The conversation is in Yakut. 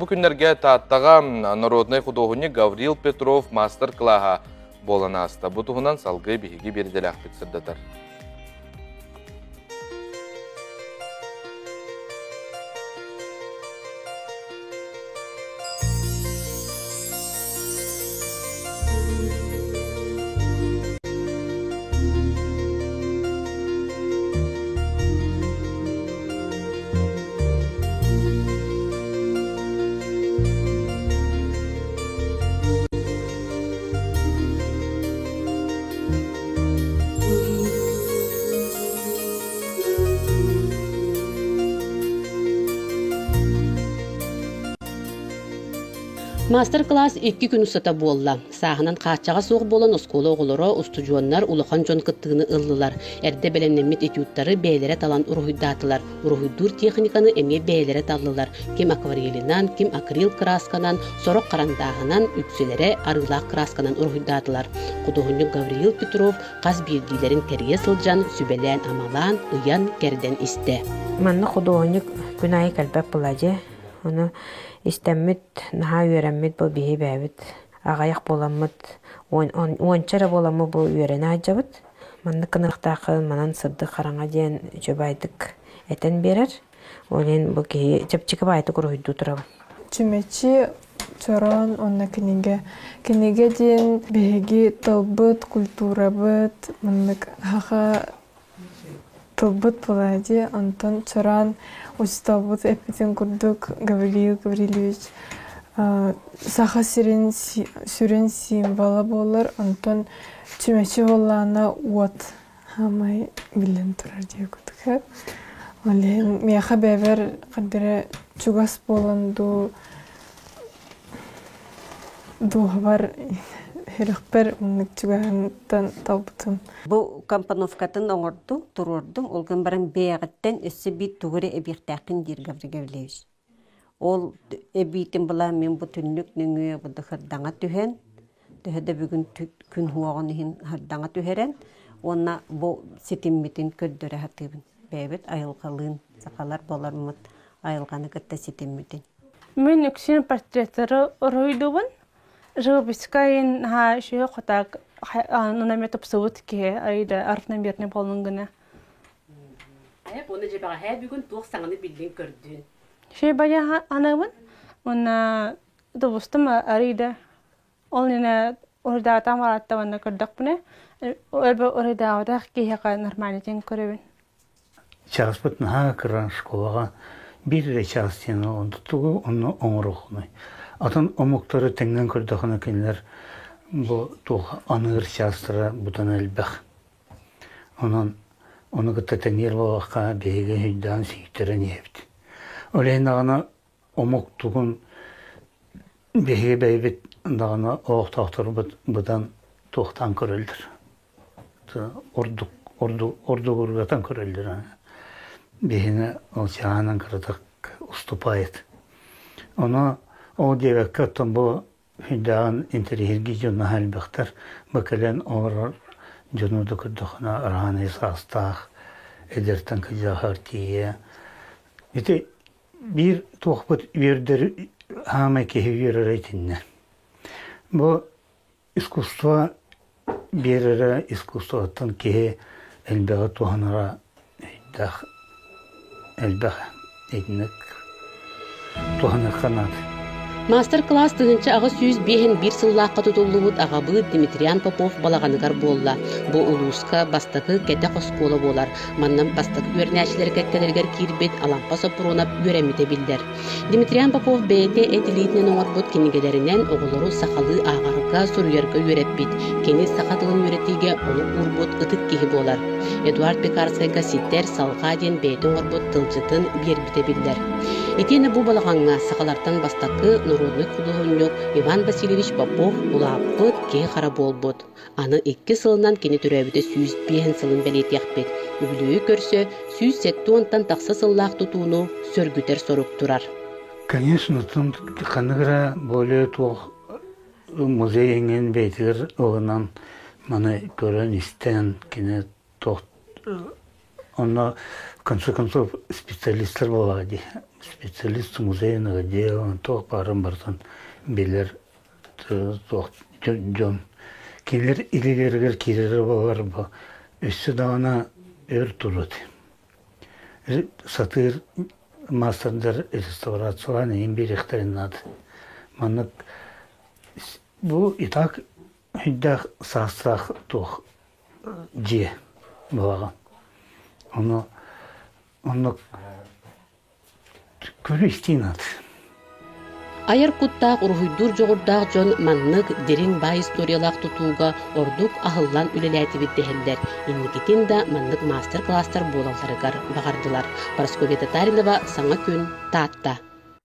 Бу күннэргэ Тааттаҕа народнай худуоһунньук Гаврил Петров маастар-кылааһа буолан ааста. Бу туһунан салгыы биһиги биэрдэлээхпит сырдатар. Маастар-кылаас икки күн устата буолла. Сааһынан хааччаҕа суох буолан оскуола оҕолоро, устудьуоннар, улахан дьон кыттыыны ыллылар. Эрдэ бэлэмнэммит этюдтары бэйэлэрэ талан уруһуйдаатылар. Уруһуйдуур техниканы эмиэ бэйэлэрэ таллылар. Ким акварелинан, ким акрил кыраасканан, сорох харандааһынан, үксүлэрэ арыылаах кыраасканан уруһуйдаатылар. Худуоһунньук Гавриил Петров хас биирдиилэрин кэрийэ сылдьан, сүбэлээн-амалаан, ыйан-кэрдэн истэ. Манна худуоһунньук күн аайы кэлбэт буолла дьэ. Ону истэммит, наһаа үөрэммит бу биһи бэйэбит аҕыйах буоламмыт, уонча эрэ буоламмыт бу үөрэнэ сылдьабыт. Маннык гыныахтааххын, манан сырдык хараҥа диэн үчүгэйдик этэн биэрэр. Ол иһин бу киһи чэпчэки баайдык уруһуйдуу турабын. Чүмэчи, чороон уонна кинигэ. Кинигэ диэн биһиги тылбыт, культурабыт, маннык саха тылбыт буолаа дии. Онтон чороон учууталбыт эппитин курдук Гавриил Гаврильевич Саха сирин сүрүн символа буолар. Онтон Чүмэчи буоллаҕына уот хаамай биллэн турар диye курдук. Ол иһин миэхэ бэйэбэр хардары чугас буолан дуу дууһабар сүрэхпэр оннук чугаһыттан талбытым. Бу компоновкатын оҥордум, туруордум. Ол гынан баран бэйэҕиттэн өссө биир тугу эрэ эбиэхтээххин диир Гаврил Гаврильевич. Ол эбиитин былаан мин бу түннүк нөҥүө бу хырдаҥа түһэн, төһө да бүгүн күн уоҕун иһин хардаҥа түһэрэн уонна бу ситиммитин көрдөрө сатыыбын. Бэйэбит айылҕалыын, сахалар буолармыт айылҕаны кытта ситиммитин. Мин үксүн портреттары уруһуйдуубун. Живописька наһаа үчүгэй хотаак нунаме тупсубут киһи айда равномерный буоллун гына. Уонна дьэбэҕэһээ бүгүн туох саҥаны биллин көрдүн? Шебая анабын уонна тубустум арыйда. Ол инэ уруйдаатаам араатта уонна көрдөхпүнэ өрбө уруйдаабатах киһиэхэ нормально диэн көрөбүн. Чааспыт наһаа кыра школаҕа биир эрэ чаас диэн тугу онно оҥоруоххунуй. Атын омуктары тэҥнэн көрдөххүнэ кинилэр бу туох аныыр чаастара бутан элбэх. Онон ону кытта тэҥниир буоллахха биһиги өйдөөн сийтэрэн иһэбит. Ол иһин даҕаны омук тугун биһиги бэйэбит даҕаны олохтоохторбут быдан туохтаан көрөллөр. Ордук ордук ордугургатан көрөллөр. Биһини ол чаанан кыратык уступает. Ону ол диэбэккэ оттон бу Сүрдээҕин интэриэһиргии дьон наһаа элбэхтэр. Бу кэлэн олорор дьону да көрдөххүнэ араанай саастаах, эдэртэн кырдьаҕаһыгар тиийэ. Ити биир туохпут үөрдэр хаамай киһи үөрэрэ итиннэ. Бу искусство биэрэрэ искусствоттан киһи элбэҕи туһанара өйдөөх элбэх итинник туһаныахха наада. Маастар-кылаас 1851 сыллаахха тутуллубут аҕабыыт Дмитриан Попов балаҕаныгар буолла. Бу улууска бастакы кэтэх оскуола буолар. Манна бастакы үөрэнээччилэр кэккэлэригэр киирбит Алампа Соппуруонап үөрэммитэ биллэр. Дмитриан Попов бэйэтэ эт илиитинэн оҥорбут кинигэлэринэн оҕолору сахалыы ааҕарга, суруйарга үөрэппит. Кини саха тылын үөрэтиигэ олук уурбут ытык киһи буолар. Эдуард Пекарскайга Ситэр, Салҕаа диэн бэйэтэ оҥорбут тылдьытын биэрбитэ биллэр. Итиэннэ бу балаҕаҥҥа сахалартан бастакы норуодунай худуоһунньук Иван Васильевич Попов улааппыт, киһи-хара буолбут. Аны икки сылынан кини төрөөбүтэ 105 сылын бэлиэтиэхпит. Үбүлүөйү көрсө 170-тан тахса сыллаах тутууну сөргүтэр сорук турар. Конечно, ханнык эрэ более туох музей эҥин бэйэтигэр ылынан маны көрөн-истэн кини туох Онно в конце концов специалистар буолаҕа дии. Специалист музейного дела, туох баарын барытын билэр туох дьон. Кинилэр илиилэригэр киирэрэ буоллар бу өссө даҕаны өр туруо этэ. Сатыыр маастардар реставрациялаан иһин биэриэхтэрин наада. Маннык бу и так Өйдөөх саастаах туох дьиэ балаҕан. Ону оннук көрүү-истии наада. Айар куттаах, уруһуйдуур дьоҕурдаах дьон маннык дириҥ баай историялаах тутууга ордук аһыллан үлэлээтибит дэһэллэр. Инникитин да маннык маастар-кылаастар буолалларыгар баҕардылар. Парасковья Татаринова, Саҥа күн, Таатта.